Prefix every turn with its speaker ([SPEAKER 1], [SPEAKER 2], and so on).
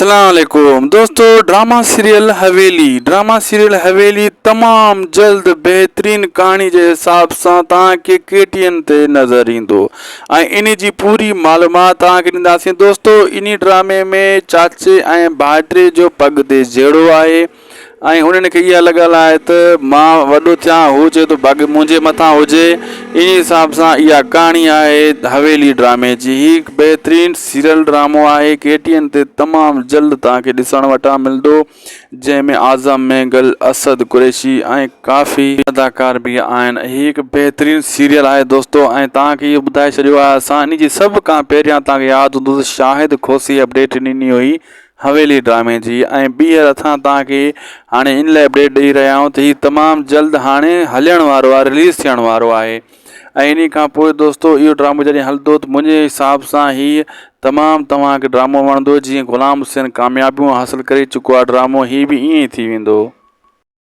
[SPEAKER 1] اسلام عليڪم دوستو drama serial Haveli drama serial Haveli تمام جلد بهترين ڪهاڻي جي حساب سان توهان کي ڪي ٽي اين تي نظر ايندو ۽ ان جي پوري معلومات توهان کي ڏينداسين دوستو انهي ڊرامي ۾ چاچي ۽ ڀائٽي جو پڳ تي جهيڙو آهي ۽ انهن کي اها لڳل آهي ته مان وڏو ٿيان هو چئي ٿو ڀڳ منهنجي مٿان هجي انهي حساب سان اها ڪهاڻي آهي حويلي ڊرامي جي هي هڪ بهترين سيريل ڊرامو آهي ڪي ٽي اين تي تمام جلد توهان کي ڏسڻ وٽان ملندو جنهن ۾ اعظم مينگل اسد قريشي ۽ ڪافي اداڪار به آهن هي هڪ بهترين سيريل آهي دوستو ۽ توهان کي اهو ٻڌائي ڇڏيو آهي اسان انهي جي سڀ کان پهريان توهان کي ياد هوندو ته شاهد کوسي اپڊيٽ ڏني هئي حويلي ڊرامي جي ۽ ٻيهر اسان توهان کي هاڻي ان لاء اپڊيٽ ڏئي رهيا آهيون ته هي تمام جلد هاڻي هلڻ وارو آهي رليز ٿيڻ وارو آهي ۽ انهي کان پوء دوستو اهو ڊرامو جڏهن هلندو ته منهنجي حساب سان هي تمام توهان کي ڊرامو وڻندو جيئن غلام حسين ڪاميابيون حاصل ڪري چڪو آهي ڊرامو هي به ائين ئي ٿي ويندو.